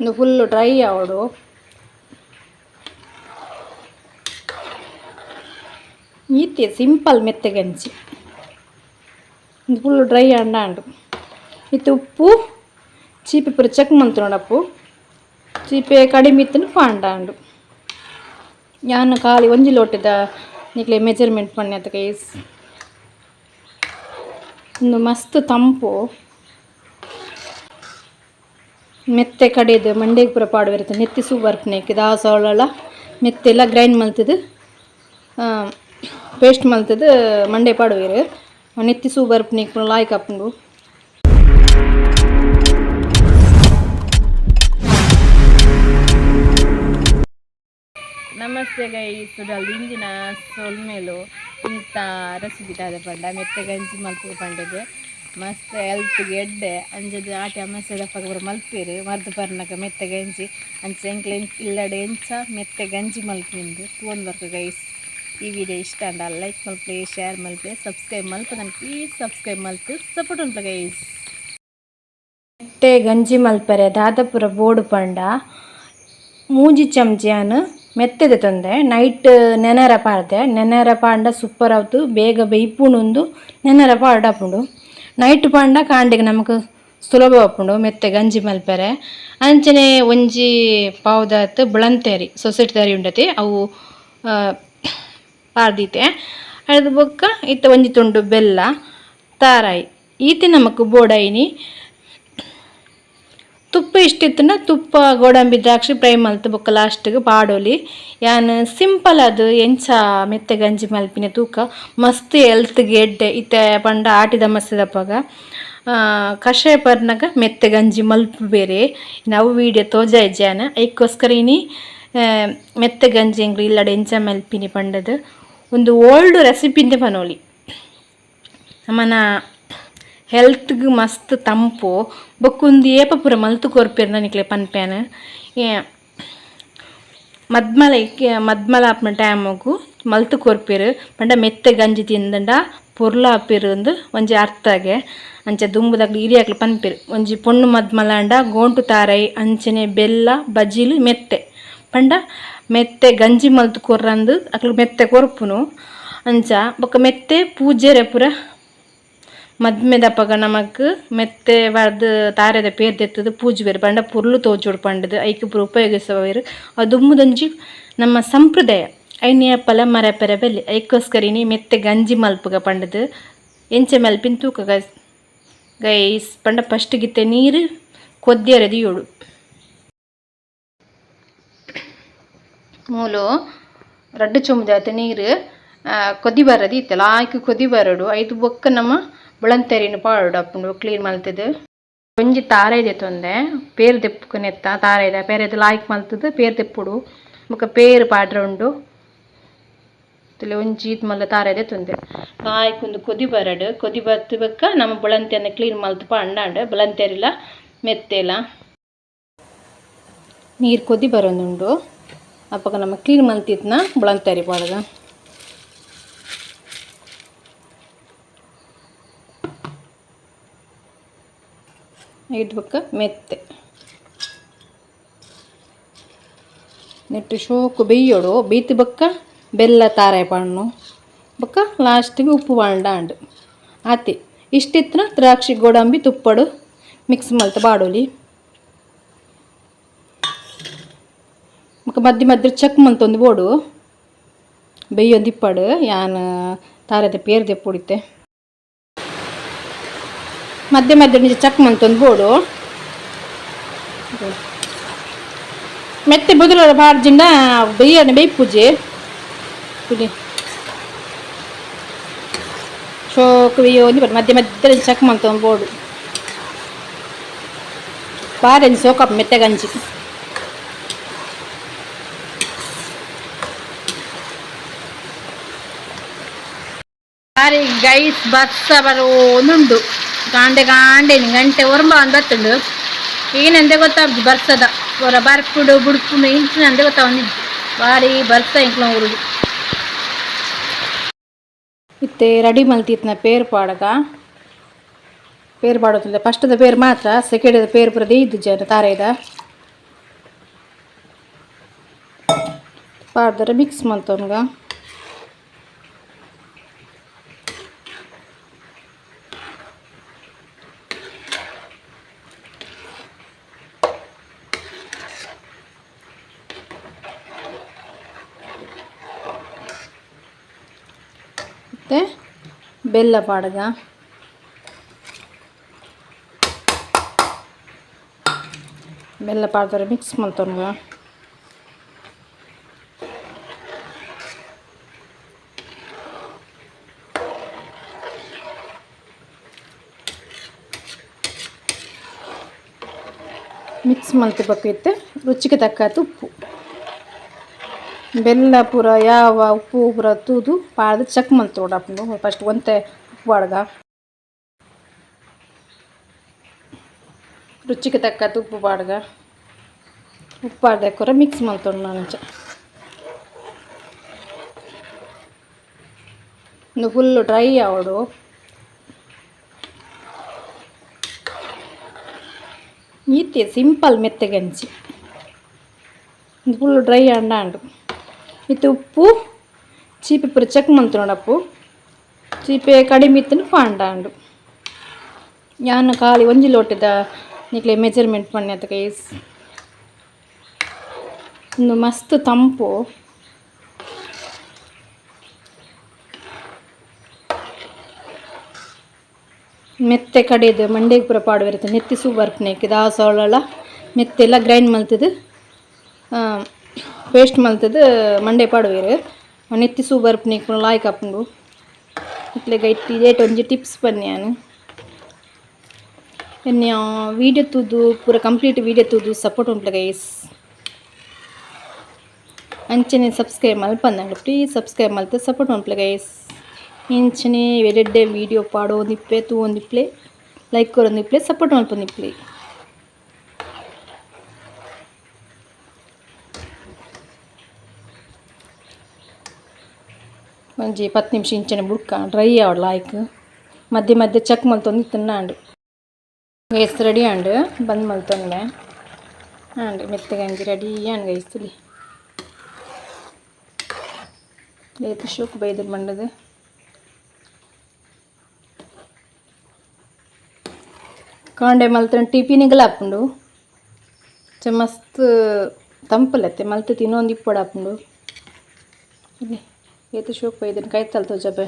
ಉಂದು full dry ಆವೊಡು. ಈತೆ simple ಮೆತ್ತೆ ಗಂಜಿ. ಉಂದು ಫುಲ್ ಡ್ರೈ ಆಂಡ ಆಂಡು. ಇತ್ತೆ ಉಪ್ಪು ಚೀಪೆ ಪೂರ ಚೆಕ್ ಮಂತುನಡಪ್ಪು ಚೀಪೆ ಕಡಿಮೆ ಇತ್ತುಂಡು ಪಾಂಡಾಂಡು. ಯಾನ್ ಖಾಲಿ ಒಂಜಿ ಲೋಟದ ನಿಕ್ಲೆ ಮೆಜರ್ಮೆಂಟ್ ಪಣ್ಣೆ ಗೈಸ್. ಉಂದು ಮಸ್ತ್ ತಂಪು. ಮೆತ್ತೆ ಕಡೆದು ಮಂಡೆಗ್ ಪೂರ ಪಾಡುವೆರ್ ನೆತ್ತಿ ಸೂ ಬರ್ಪುನೆಕ್ ದಾಸವಾಳ ಮೆತ್ತೆಲ ಗ್ರೈಂಡ್ ಮಲ್ತುದು ಪೇಸ್ಟ್ ಮಲ್ತುದು ಮಂಡೆ ಪಾಡುವೆರ್ ನೆತ್ತಿ ಸೂ ಬರ್ಪುನೆಕ್ ಪೂರ ಲಾಯ್ಕ್ ಆಪುಂಡು. ನಮಸ್ತೆ ಗೈಸ್, ಉಡಲ್ ದಿಂಜಿನ ಸೊಲ್ಮೆಲು. ಇಂತ ರೆಸಿಪಿ ದಾದ ಪಂಡ ಮೆತ್ತೆ ಗಂಜಿ ಮಲ್ಪುಗ ಪಂಡದು ಮಸ್ತ್ ಹೆಲ್ತ್ಗೆ ಎಡ್ಡೆ. ಅಂಚದ ಆಟಿ ಅಮಾವಾಸ್ಯೆದಪಗ ಪೂರ ಮಲ್ಪೆರ್ ಮರ್ದ್ ಪರ್ನಗ ಮೆತ್ತೆ ಗಂಜಿ. ಅಂಚ ಎಂಕ್ಲೆ ಇಲ್ಲಡೆ ಎಂಚ ಮೆತ್ತೆ ಗಂಜಿ ಮಲ್ಪುಂದು ತೂವೊಂದು ಬರ್ಕ ಗೈಸ್. ಈ ವಿಡಿಯೋ ಇಷ್ಟ ಆಂಡ ಲೈಕ್ ಮಲ್ಪುಲೆ, ಶೇರ್ ಮಲ್ಪುಲೆ, ಸಬ್ಸ್ಕ್ರೈಬ್ ಮಲ್ಪುನನ್ ಪ್ಲೀಸ್ ಸಬ್ಸ್ಕ್ರೈಬ್ ಮಲ್ತ್ ಸಪೋರ್ಟ್ ಮಲ್ಪುಲೆ ಗೈಸ್. ಮೆತ್ತೆ ಗಂಜಿ ಮಲ್ಪೆರೆ ದಾದ ಪೂರ ಬೋಡು ಪಂಡ ಮೂಜಿ ಚಮ್ಚಿಯಾನ್ ಮೆತ್ತೆ ದೆತೊಂದೆ ನೈಟ್ ನೆನೆರ ಪಾಡ್ದೆ. ನೆನೆರ ಪಾಂಡ ಸೂಪರ್ ಆತು, ಬೇಗ ಬೇಯ್ಪುಂಡು. ನೆನೆರ ಪಾಡಾಪುಂಡು ನೈಟ್ ಪಾಂಡ ಕಾಂಡೆಗ್ ನಮಕ್ ಸುಲಭ ಆಪುಂಡು ಮೆತ್ತೆ ಗಂಜಿ ಮಲ್ಪೆರೆ. ಅಂಚನೆ ಒಂಜಿ ಪಾವುದಾತ್ ಬುಳಂತೆರಿ ಸೊಸೈಟಿ ತರಿ ಉಂಡತೆ ಅವು ಪಾಡ್ದೀತೆ. ಅಯ್ದು ಬೊಕ್ಕ ಇತ್ತೆ ಒಂಜಿ ತುಂಡು ಬೆಲ್ಲ, ತಾರಾಯಿ ಈತೆ ನಮಕ್ ಬೋಡಾಯಿನಿ. ತುಪ್ಪ ಇಷ್ಟಿತ್ತುಂಡ ತುಪ್ಪ, ಗೋಡಂಬಿ, ದ್ರಾಕ್ಷಿ ಫ್ರೈ ಮಲ್ತ್ ಬೊಕ್ಕ ಲಾಸ್ಟ್ಗೆ ಪಾಡೊಲಿ. ಯಾನ್ ಸಿಂಪಲ್ ಆದ್ ಎಂಚ ಮೆತ್ತೆ ಗಂಜಿ ಮಲ್ಪಿನ ತೂಕ. ಮಸ್ತ್ ಹೆಲ್ತ್ಗ್ ಎಡ್ಡೆ. ಇತ್ತೆ ಪಂಡ ಆಟಿದ ಅಮಾವಾಸ್ಯೆದಪಗ ಕಷಾಯ ಪರ್ನಗ ಮೆತ್ತೆ ಗಂಜಿ ಮಲ್ಪುವೆರ್. ಅವು ವೀಡಿಯೋ ತೋಜಾಯಿಜಿ ಯಾನ್, ಐಕ್ಕೋಸ್ಕರ ಇನಿ ಮೆತ್ತೆ ಗಂಜಿ ಎಂಕ್ಲು ಇಲ್ಲಡೆ ಎಂಚ ಮಲ್ಪಿನಿ ಪಂಡದು. ಉಂದು ಓಲ್ಡ್ ರೆಸಿಪಿ ಇಂದೇ ಪನೊಲಿ. ನಮನ ಹೆಲ್ತ್ಗ್ ಮಸ್ತ್ ತಂಪು. ಬೊಕ್ಕ ಉಂದು ಏಪ ಪೂರ ಮಲ್ತ್ ಕೊರ್ಪೆರ್ ನಿಕ್ಲೆ ಪನ್ಪೇನ್. ಮದ್ಮಲೆ ಮದ್ಮಲ ಆಪುನ ಟೈಮುಗು ಮಲ್ತ್ ಕೊರ್ಪೆರ್. ಪಂಡ ಮೆತ್ತೆ ಗಂಜಿ ತಿಂದಂಡ ಪೊರ್ಲು ಆಪೆರ್ ಒಂಜಿ ಅರ್ಥಗೆ. ಅಂಚ ದುಂಬುದಕ್ಲು ಹಿರಿಯಕ್ಲು ಪನ್ಪೆರ್. ಒಂಜಿ ಪೊಣ್ಣು ಮದ್ಮಲಾಂಡ ಗೋಂಟು ತಾರಾಯಿ ಅಂಚನೆ ಬೆಲ್ಲ ಬಜಿಲ್ ಮೆತ್ತೆ ಪಂಡ ಮೆತ್ತೆ ಗಂಜಿ ಮಲ್ತ್ ಕೊರ್ರಂದು ಅಕ್ಲು ಮೆತ್ತೆ ಕೊರ್ಪುನು. ಅಂಚ ಬೊಕ್ಕ ಮೆತ್ತೆ ಪೂಜೆರೆ ಪೂರ ಮದ್ಮೆದಪಗ ನಮಕ್ ಮೆತ್ತೆ ಪಾಡ್ದ್ ತಾರೆದ ಪೇರ್ ದೆತ್ತುದು ಪೂಜುವೆರ್. ಪಂಡ ಪೊರ್ಲು ತೋಜೊಡು ಪಂಡುದು ಐಕ್ ಪೂರ ಉಪಯೋಗಿಸವೆರ್. ಅವು ದುಂಬುದೊಂಜಿ ನಮ್ಮ ಸಂಪ್ರದಾಯ, ಐನ್ ಏಪಲ ಮರಪೆರೆ ಬಲ್ಲಿ. ಐಕ್ಕೋಸ್ಕರ ಇನಿ ಮೆತ್ತೆ ಗಂಜಿ ಮಲ್ಪುಗ ಪಂಡುದು ಎಂಚ ಮಲ್ಪಿನ ತೂಕ ಗೈಸ್. ಪಂಡ ಫಸ್ಟ್ ಗಿತ್ತೆ ನೀರು ಕೊದ್ದಿಯರೆ ದೀಯೊಡು. ಮೂಲು ರಡ್ಡ್ ಚೊಂಬುದಾತ್ ನೀರು ಕೊದಿ ಬರದು ಇತ್ತೆ ಲಾಯ್ಕ್ ಕೊದಿ ಬರೊಡು. ಐದು ಬೊಕ್ಕ ನಮ ಬುಳಂತೆರಿನ್ ಪಾಡೊಡು ಆಪುಂಡು ಕ್ಲೀನ್ ಮಲ್ತುದು. ಒಂಜಿ ತಾರಾಯಿ ದೆತ್ತೊಂದೆ ಪೇರ್ ದೆಪ್ಪುನೆತ್ತ ತಾರಾಯಿದ ಪೇರೆದ ಲಾಯ್ಕ್ ಮಲ್ತುದು ಪೇರ್ ದೆಪ್ಪೊಡು. ಬೊಕ್ಕ ಪೇರ್ ಪಾಡ್ರೆ ಉಂಡು ಒಂಜಿ ಈತ್ ಮಲ್ಲ ತಾರಾಯಿ ದೆತ್ತೊಂದೆ. ಲಾಯ್ಕ್ ಉಂದು ಕೊದಿ ಬರಡ್. ಕೊದಿ ಬತ್ತಿ ಬೊಕ್ಕ ನಮ ಬುಳಂತೆರಿನ್ ಕ್ಲೀನ್ ಮಲ್ತ್ ಪಾಡ್ಂಡ ಬುಳಂತೆರಿಲ ಮೆತ್ತೆಲ. ನೀರು ಕೊದಿ ಬರೊಂದುಂಡು. ಅಪಗ ನಮ ಕ್ಲೀನ್ ಮಲ್ತಿತ್ನ ಬುಳಂತೆರಿ ಪಾಡ್ದ. ಐದು ಬೊಕ್ಕ ಮೆತ್ತೆ ನೆಟ್ಟು ಶೋಕು ಬೇಯೋಡು. ಬೇಯ್ತಿ ಬೊಕ್ಕ ಬೆಲ್ಲ ತಾರಾಯಿ ಪಾಡ್ನು. ಬೊಕ್ಕ ಲಾಸ್ಟಿಗೆ ಉಪ್ಪು ಪಾಡ್ಂಡ ಆಂಡ್ ಆತೆ. ಇಷ್ಟಿತ್ತಿನ ದ್ರಾಕ್ಷಿ ಗೋಡಂಬಿ ತುಪ್ಪಡು ಮಿಕ್ಸ್ ಮಲ್ತ್ ಪಾಡೊಲಿ. ಬೊಕ್ಕ ಮಧ್ಯ ಮಧ್ಯ ಚೆಕ್ ಮಲ್ತೊಂದು ಬೋಡು ಬೇಯೊಂದು ಇಪ್ಪಡು. ಯಾನ್ ತಾರೆದ ಪೇರ್ ದೆಪ್ಪೊಡಿತ್ತೆ. ಮಧ್ಯ ಮಧ್ಯ ಒಂಜಿ ಚೆಕ್ ಮಲ್ತೊಂದು ಬೋಡು. ಮೆತ್ತೆ ಬೊದಲ ಪಾಡ್ಜಿಂಡ ಬೇಯನೆ ಬೇಯ್ಪುಜಿ. ತೂಲೆ ಶೋಕು ಬೇಯೊಂದು ಮಧ್ಯ ಮಧ್ಯ ಚೆಕ್ ಮಲ್ತೊಂದು ಬೋಡು. ಬಾರಿ ಸೋಕಪ್ ಮೆತ್ತೆ ಗಂಜಿ. ಬಾರಿ ಗೈಸ್, ಬರ್ಸ ಬರೋದುಂಡು. ಕಾಂಡೆ ಕಾಂಡೆ ಗಂಟೆ ಒರಂಬ ಒಂದು ಬತ್ತುಂಡು. ಏನಂದೆ ಗೊತ್ತಾಗ್ದು ಬರ್ಸದ ಹೊರ ಬರ್ಪುಡು ಬುಡ್ಪುಂಡು ಇಂಚಿನಂದೆ ಗೊತ್ತಾವಂದಿಜ್ಜಿ. ಬಾರಿ ಬರ್ಸ ಎಂಕ್ಲ ಊರುಡು. ಇತ್ತೆ ರೆಡಿ ಮಲ್ತಿತ್ನ ಪೇರ್ ಪಾಡಗ. ಪೇರ್ ಪಾಡೋದಿಲ್ಲ, ಫಸ್ಟ್ದ ಪೇರ್ ಮಾತ್ರ. ಸೆಕೆಂಡ್ದ ಪೇರ್ ಪೂರ ದೀದು ಜನ ತಾರೇದ. ಪಾಡ್ದರೆ ಮಿಕ್ಸ್ ಮಲ್ತೊನ್ಗ. ಮತ್ತು ಬೆಲ್ಲ ಪಾಡ್ಗ. ಬೆಲ್ಲ ಪಾಡ್ದರೆ ಮಿಕ್ಸ್ ಮಲ್ತೊನ್ಗ. ಮಿಕ್ಸ್ ಮಲ್ತ್ ಬೊಕ್ಕ ಇತ್ತೆ ರುಚಿಗೆ ತಕ್ಕಂತೆ ಉಪ್ಪು, ಬೆಲ್ಲ ಪೂರ ಯಾವ ಉಪ್ಪು ಪೂರ ತೂದು ಪಾಡ್ದು ಚೆಕ್ ಮಲ್ತೊಡಾಪುಂಡು. ಫಸ್ಟ್ ಒಂತೆ ಉಪ್ಪು ಪಾಡ್ಗ, ರುಚಿಗೆ ತಕ್ಕಂತೆ ಉಪ್ಪು ಪಾಡ್ಗ. ಉಪ್ಪು ಪಾಡ್ದೆ ಮಿಕ್ಸ್ ಮಲ್ತೊಂಡು ಅಂಚ. ಉಂದು ಫುಲ್ ಡ್ರೈ ಆವೊಡು. ಈತೆ ಸಿಂಪಲ್ ಮೆತ್ತೆ ಗಂಜಿ. ಉಂದು ಫುಲ್ ಡ್ರೈ ಆಂಡ ಆಂಡು. ಇತ್ತೆ ಉಪ್ಪು ಚೀಪೆ ಪೂರ ಚೆಕ್ ಮಲ್ತೊನೊಡಪ್ಪು. ಚೀಪೆ ಕಡಿಮೆ ಇತ್ತಂಡ ಪಾಂಡಾಂಡು. ಯಾನ್ ಖಾಲಿ ಒಂಜಿ ಲೋಟದ ನಿಕ್ಲೆ ಮೆಜರ್ಮೆಂಟ್ ಪನ್ನೆ ಗೈಸ್. ಉಂದು ಮಸ್ತ್ ತಂಪು. ಮೆತ್ತೆ ಕಡೆದು ಮಂಡೆಗ್ ಪೂರ ಪಾಡುವೆರ್. ನೆತ್ತಿ ಸೂ ಬರ್ಪುನೆಕ್ ದಾಸವಾಳ ಮೆತ್ತೆಲ್ಲ ಗ್ರೈಂಡ್ ಮಲ್ತುದು ಪೇಸ್ಟ್ ಮಲ್ತುದು ಮಂಡೆ ಪಾಡುವೆರ್. ನೆತ್ತಿ ಸೂ ಬರ್ಪುನೆಕ್ ಪೂರ ಲಾಯ್ಕ್ ಆಪುಂಡು. ನಿಕ್ಲೆಗ್ ಐಟ್ ಇದೇಟ್ ಒಂಜಿ ಟಿಪ್ಸ್ ಪನ್ನೆ ಯಾನ್. ಎನ್ನ ವೀಡಿಯೋ ತೂದು, ಪೂರ ಕಂಪ್ಲೀಟ್ ವೀಡಿಯೋ ತೂದು ಸಪೋರ್ಟ್ ಮಲ್ಪುಲೆ ಗೈಸ್. ಅಂಚನೆ ಸಬ್ಸ್ಕ್ರೈಬ್ ಮಲ್ಪಂದಂಡ ಪ್ಲೀಸ್ ಸಬ್ಸ್ಕ್ರೈಬ್ ಮಲ್ತ್ ಸಪೋರ್ಟ್ ಮಲ್ಪುಲೆ ಗೈಸ್. ಇಂಚನೆ ಎಡ್ಡೆಡ್ಡೆ ವೀಡಿಯೋ ಪಾಡೊಂದಿಪ್ಪೆ, ತೂವೊಂದಿಪ್ಪುಲೆ, ಲೈಕ್ ಕೊರೊಂದಿಪ್ಪುಲೆ, ಸಪೋರ್ಟ್ ಮಲ್ಪೊಂದಿಪ್ಪುಲೆ. ಒಂಜಿ 10 ನಿಮಿಷ ಇಂಚನೆ ಬುಡ್ಕ, ಡ್ರೈ ಆವಡ್ ಲಾಯ್ಕ್. ಮಧ್ಯೆ ಮಧ್ಯೆ ಚೆಕ್ ಮಲ್ತೊಂದು ತಿನ್ನಾಂಡ್. ಗೈಸ್, ರೆಡಿ ಆಂಡ್. ಬಂದ್ ಮಲ್ತೊನ್ಲೆ. ಆಂಡ್, ಮೆತ್ತೆ ಗಂಜಿ ರೆಡಿ ಆಂಡ್ ಗೈಸ್. ತೂಲೆ, ಏತ್ ಶೋಕು ಬೈದರ್ ಮಂಡದು. ಕಾಂಡೆ ಮಲ್ತ್ಂಡ ಟಿಫಿನಿಗ್ಲ ಆಪುಂಡು. ಚ ಮಸ್ತ್ ತಂಪುಲತ್ತೆ, ಮಲ್ತ್ ತಿನೊಂದು ಇಪ್ಪೊಡಾಪುಂಡು. ಏತ್ ಶೋಕು ಬೈದನ್, ಕೈತಲ್ ತೋಜಪೆ.